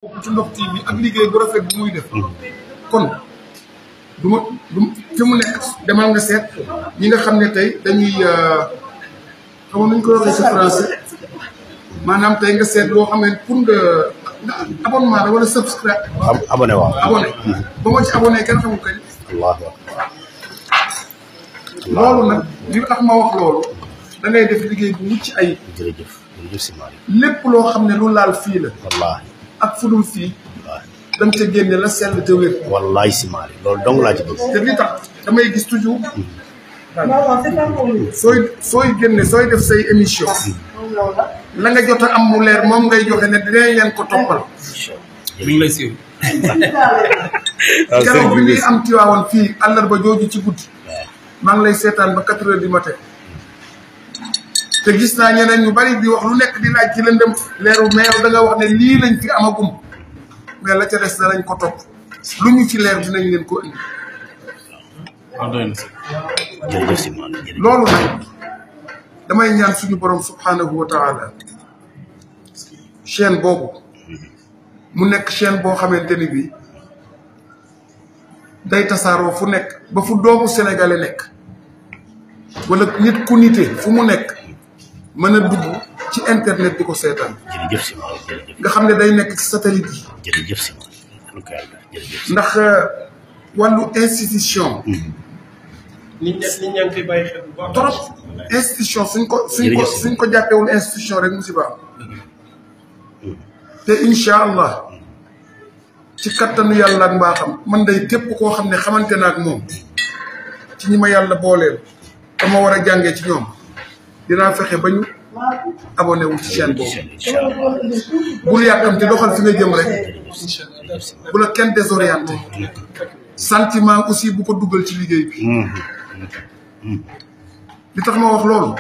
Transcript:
ci Ndox TV ak liggéey bu rafet bu muy def kon du fi mu nekk demal nga seet ñi nga xam ne tey dañuy xam nuñ ko waxee ci français maanaam tey nga seet loo xam ne pour nga abonnement la wala subscribe abonné waaw abonné ba ma ci abonné kenn xamul kañ allahu loolu nag li tax ma wax loolu da ngay def liggéey bu mucc ay jërëjëf jërëjëf si Malick lépp loo xam ne lu laal fii la wallaahi ak fudul fii danga ca génne la sell te wér wallaahi si Malick loolu dong laa ci bëgg te li tax damay gis toujours sooy génne sooy def say émission la nga jot a am mu leer moom ngay joxe ne dinañ leen ko toppal mi ngi lay siiw keroog bi ñuy am Tiwaawan fii àllarba jooju ci guddi maa ngi lay seetaan ba 4 heures du matin te gis naa ñeneen ñu bari di wax lu nekk di laaj ci lëndëm leeru mais da nga wax ne lii lañ fi amagum mais la ca des danañ ko topp lu ñu ci leer dinañ leen ko indi jërëjëf si Malick loolu nag damay ñaan suñu borom subhanahu wa taala chaîne boobu mu nekk chaîne boo xamante ni bii day tasaaroo fu nekk ba fu doomu sénégalais nekk wala nit ku nite fu mu nekk mën a dugg ci internet di ko seetaan jërëjëf si Malick jërëjëf nga xam ne day nekk ci satellite yi jërëjëf si Malick jërëjëf ndax wàllu institution nit ñaa ngi koy bàyyi xel bu baax trop institution suñ ko jàppewul institution rek musiba te incha allah ci kattanu yàlla ak mbaaxam man day képp koo xam ne xamante na ak moom ci ñi ma yàlla booleel dama war a jàngee ci ñoom dinaa fexe ba ñu abonné wu ci chaîne boobu bul yàkkamti doxal fi nga jëm rek bu la kenn désorienté sentiment aussi bu ko dugal ci liggéey bi li tax ma wax loolu